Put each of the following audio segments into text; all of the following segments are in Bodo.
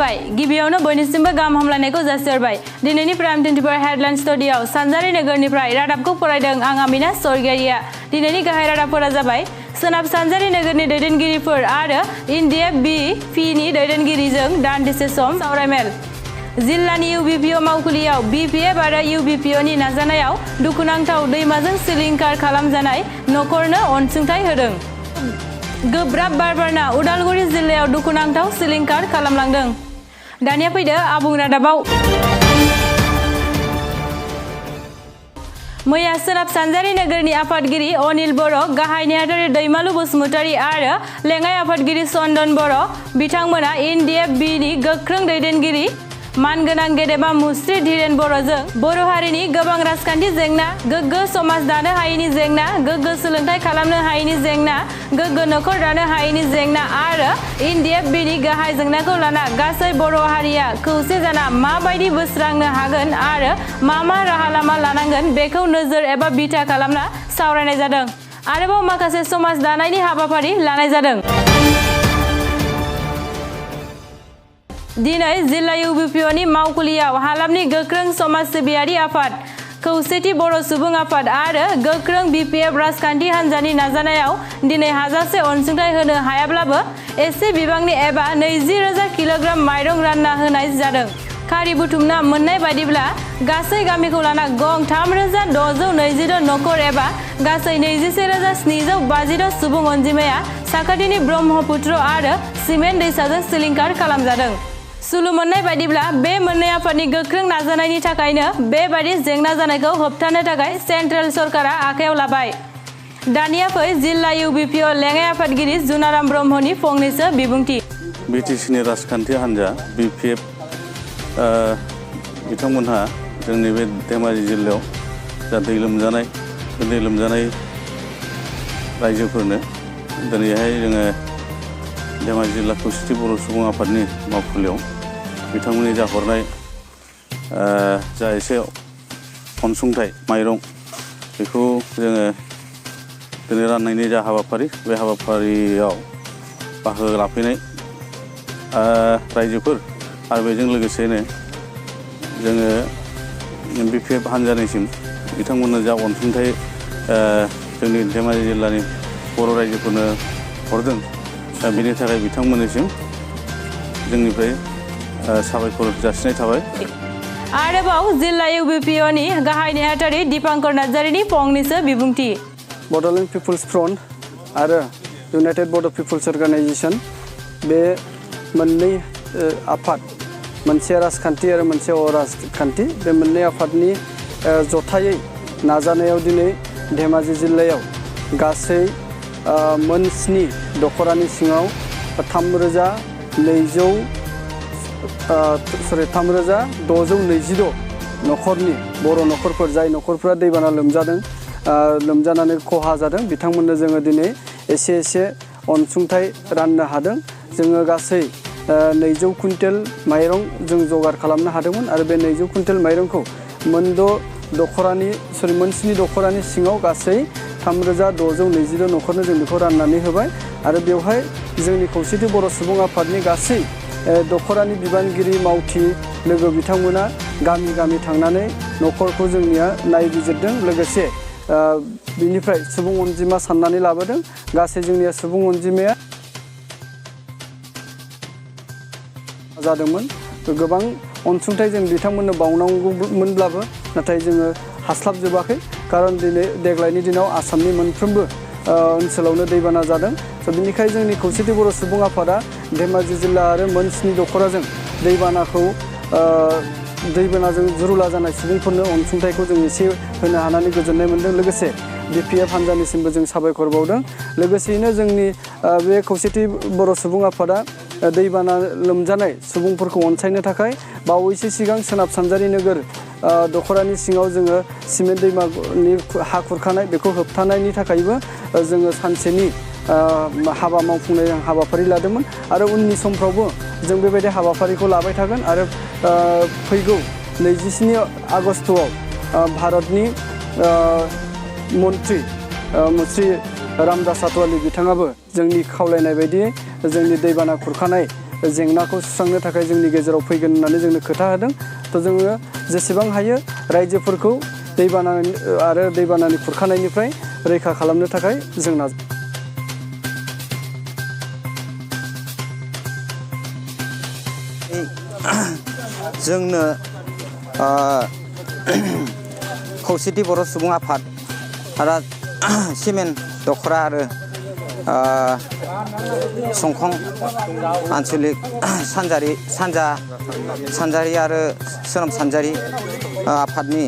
खुलुमबाय गिबियावनो बयनिसिमबो गाहाम हामलायनायखौ जासिहरबाय दिनैनि प्राइम 24 हेडलाइन स्टुडिय'आव सानजारि नोगोरनिफ्राय रादाबखौ फरायदों आं आमिना सरगियारिया दिनैनि गाहाय रादाबफोरा जाबाय सोनाब सानजारि नोगोरनि दैदेनगिरिफोर आरो इन्डिएफबि-नि दैदेनगिरिजों दान्दिसे सम सावरायमेल जिल्लानि UBPO मावखुलियाव BPF आरो UBPOनि नाजानायाव दुखुनांथाव दैमाजों सिलिंखार खालामजानाय नखरनो अनसुंथाइ होदों गोब्राब बारबारना उदालगुरि जिल्लायाव दुखुनांथाव सिलिंखार खालामलांदों दानिया फैदो आबुं रादाबाव मैया सोनाब सानजारि नोगोरनि आफादगिरि अनिल बर' गाहाय नेहाथारि दैमालु बसुमतारी आरो लेङाइ आफादगिरि चन्दन बर' बिथांमोना इन्डिएफबि-नि गोख्रों दैदेनगिरि मानगोनां गेदेमा मुस्रि धीरेन बर'जों बर' हारिनि गोबां राजखान्थि जेंना गोग्गो समाज दानो हायैनि जेंना गोग्गो सोलोंथाइ खालामनो हायैनि जेंना गोग्गो नखर दानो हायैनि जेंना आरो इन्डिएफबि-नि गाहाय जेंनाखौ लाना गासै बर' हारिया खौसे जाना माबायदि बोस्रांनो हागोन आरो मा राहा लामा लानांगोन बेखौ नोजोर एबा बिथा खालामना सावरायनाय जादों आरोबाव माखासे समाज दानायनि हाबाफारि लानाय जादों दिनै जिल्ला UBPOनि मावखुलियाव हालामनि गोख्रों समाज सिबियारि आफाद खौसेथि बर' सुबुं आफाद आरो गोख्रों BPF राजखान्थि हान्जानि नाजानायाव दिनै हाजासे अनसुंथाइ होनो हायाब्लाबो एसे बिबांनि एबा 20,000 किल'ग्राम माइरं रानना होनाय जादों खारि बुथुमना मोननाय बायदिब्ला गासै गामिखौ लाना गं 3,626 नखर एबा गासै 21,752 सुबुं अनजिमाया साखाथिनि ब्रह्मपुत्र आरो सिमेन्ट दैसाजों सिलिंखार खालामजादों सुलु मोननाय बायदिब्ला बे मोननै आफादनि गोख्रों नाजानायनि थाखायनो बेबादि जेंना जानायखौ होबथानो थाखाय सेन्ट्रेल सरकारा आखायाव लाबाय दानिया फै जिल्ला UBPO लेङाइ आफादगिरि जुनाराम ब्रह्मनि फंनैसो बिबुंथि BTC-नि राजखान्थि हान्जा BPF बिथांमोनहा जोंनि बे धेमाजि जिल्लायाव जा दै लोमजानाय रायजोफोरनो दिनैहाय जोङो धेमाजि जिल्ला खौसेथि बर' सुबुं आफादनि मावखुलियाव बिथांमोननि जा हरनाय जा एसे अनसुंथाइ माइरं बेखौ जोङो दिनै राननायनि जा हाबाफारि बे हाबाफारियाव बाहागो लाफैनाय रायजोफोर आरो बेजों लोगोसेनो जोङो BPF हान्जानिसिम बिथांमोननो जा अनसुंथाइ जोंनि धेमाजि जिल्लानि बर' रायजोफोरनो हरदों बेनि थाखाय बिथांमोननिसिम जोंनिफ्राय साबायखर जासिनाय थाबाय आरोबाव जिल्ला UBPOनि गाहाय नेहाथारि दीपांकर नार्जारिनि फंनैसो बिबुंथि बड'लेण्ड पिपुल्स फ्रन्ट आरो इउनाइटेड बड' पिपुल्स अर्गानाइजेसन बे मोननै आफाद मोनसे राजखान्थि आरो मोनसे अराजखान्थि बे मोननै आफादनि जथायै नाजानायाव दिनै धेमाजि जिल्लायाव गासै मोन 7 दख'रानि सिङाव 3,626 नखरनि बर' नखरफोर जाय नखरफोरा दैबाना लोमजानानै खहा जादों बिथांमोननो जोङो दिनै एसे अनसुंथाइ राननो हादों जोङो गासै 200 कुइन्टेल माइरं जों जगार खालामनो हादोंमोन आरो बे 200 कुइन्टेल माइरंखौ मोन 7 दख'रानि सिङाव गासै 3,626 नखरनो जों बेखौ राननानै होबाय आरो बेवहाय जोंनि खौसेथि बर' सुबुं आफादनि गासै दख'रानि बिबानगिरि मावथि लोगो बिथांमोना गामि थांनानै नखरखौ जोंनिया नायबिजिरदों लोगोसे बिनिफ्राय सुबुं अनजिमा साननानै लाबोदों गासै जोंनिया सुबुं अनजिमाया जादोंमोन गोबां अनसुंथाइ जों बिथांमोननो बावनांगौमोनब्लाबो नाथाय जोङो हास्लाबजोबाखै खारन देग्लायनि दिनाव आसामनि मोनफ्रोमबो ओनसोलावनो दैबाना जादों बेनिखायनो जोंनि खौसेथि बर' सुबुं आफादा धेमाजि जिल्ला आरो मोन 7 दख'राजों दैबानाजों जुरुला जानाय सुबुंफोरनो अनसुंथाइखौ जों एसे होनो हानानै गोजोननाय मोन्दों लोगोसे BPF हान्जानिसिमबो जों साबायखर बावदों लोगोसेयैनो जोंनि बे खौसेथि बर' सुबुं आफादा दैबाना लोमजानाय सुबुंफोरखौ अनसायनो थाखाय बावैसो सिगां सोनाब सानजारि नोगोर दख'रानि सिङाव जोङो सिमेन्ट दैमानि हा खुरखानाय बेखौ होबथानायनि थाखायबो जोङो सानसेनि हाबा मावफुंनाय हाबाफारि लादोंमोन आरो उननि समफ्रावबो जों बेबायदि हाबाफारिखौ लाबाय थागोन आरो फैगौ 27 आगस्तआव भारतनि मन्त्रि रामदास आथवाली बिथाङाबो जोंनि खावलायनाय बायदि जोंनि दैबाना खुरखानाय जेंनाखौ सुस्रांनो थाखाय जोंनि गेजेराव फैगोन होननानै जोंनो खोथा होदों। थ' जोङो जेसेबां हायो रायजोफोरखौ दैबानानि खुरखानायनिफ्राय रैखा खालामनो थाखाय जों नाजायो। जोंनो खौसेथि बर' सुबुं आफाद आरो सिमेन्ट दख'रा आरो संखं आन्चलिक सानजारि आरो सोनाब सानजारि आफादनि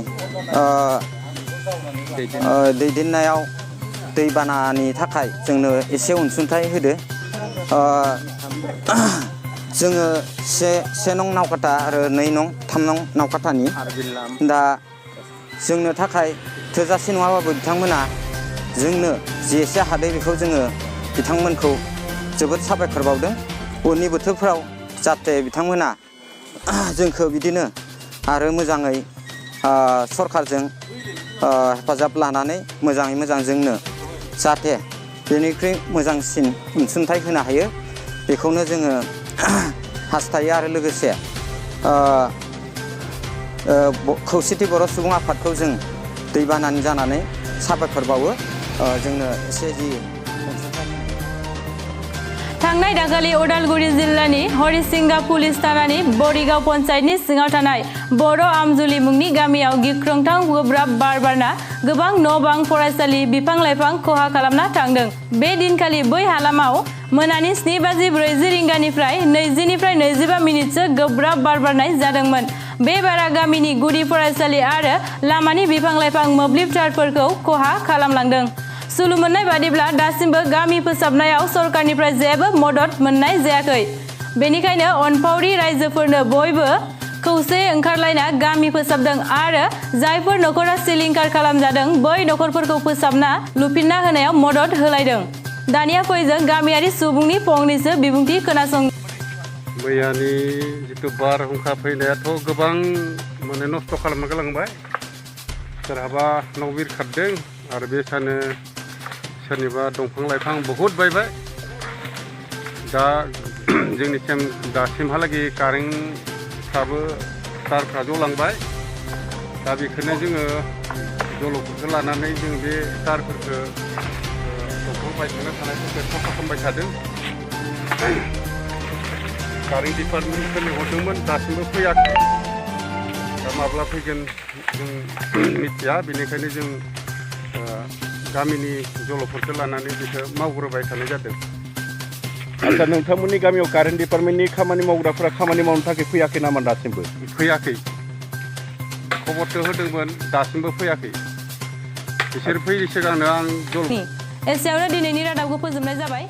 दैदेननायाव दैबानानि थाखाय जोंनो एसे अनसुंथाइ होदो। जोङो से नं नावकाटा आरो 2 नं 3 नं नावकाटानि दा जोंनो थाखाय थोजासे नङाबाबो बिथांमोना जोंनो जे एसे हादों बेखौ जोङो बिथांमोनखौ जोबोद साबायखर बावदों। उननि बोथोरफ्राव जाहाथे बिथांमोना जोंखौ बिदिनो आरो मोजाङै सरकारजों हेफाजाब लानानै मोजाङै मोजां जोंनो जाहाथे बेनिख्रुइ मोजांसिन अनसुंथाइ होनो हायो बेखौनो जोङो हास्थायो। आरो लोगोसे खौसेथि बर' सुबुं आफादखौ जों दैबानानि जानानै साबायखर बावो जोंनो एसे जि थांनाय दाखालि उदालगुरि जिल्लानि हरिसिंगा पुलिस थानानि बरिगाव पन्चायतनि सिङाव थानाय बर' आमजुलि मुंनि गामियाव गिख्रंथाव गोब्राब बार बारना गोबां न' बां फरायसालि बिफां लाइफां खहा खालामना थांदों। बे दिनखालि बै हालामाव मोनानि 7:40 रिंगानिफ्राय 20-25 मिनिटसो गोब्राब बार बारनाय जादोंमोन। बे बारा गामिनि गुदि फरायसालि आरो लामानि बिफां लाइफां मोब्लिब तारफोरखौ खहा खालामलांदों। सुलु मोननाय बादिब्ला दासिमबो गामि फोसाबनायाव सरकारनिफ्राय जेबो मदद मोननाय जायाखै। बेनिखायनो अनफावरि रायजोफोरनो बयबो खौसेयै ओंखारलायना गामि फोसाबदों आरो जायफोर नखरा सिलिंखार खालामजादों बै नखरफोरखौ फोसाबना लुफिनना होनायाव मदद होलायदों। दानिया फै जों गामियारि सुबुंनि फंनैसो बिबुंथि खोनासं। मैयानि जिथु बारहुंखा फैनायाथ' गोबां माने नस्थ' खालामना गालांबाय। सोरहाबा न' बिरखारदों आरो बे सानो सोरनिबा दंफां लाइफां बहुद बायबाय। दा जोंनिसिम दासिमहालागै कारेन्टफ्राबो तारफ्रा जलांबाय। दा बेखौनो जोङो जल'फोरखौ लानानै जों बे तारफोरखौ दंफां बायखांना थानायफोरखौ साफा खालामबाय थादों। कारेन्ट डिपार्टमेन्टखौ लिंहरदोंमोन दासिमबो फैयाखै। दा माब्ला फैगोन जों मिथिया। बेनिखायनो जों गामिनि जल'फोरखौ लानानै बेखौ मावग्रोबाय थानाय जादों। आच्छा, नोंथांमोननि गामियाव कारेन्ट डिपार्टमेन्टनि खामानि मावग्राफोरा खामानि मावनो थाखाय फैयाखै नामा दासिमबो? फैयाखै। खबरसो होदोंमोन दासिमबो फैयाखै। बिसोर फैयै सिगांनो आं एसेयावनो दिनैनि रादाबखौ फोजोबनाय जाबाय।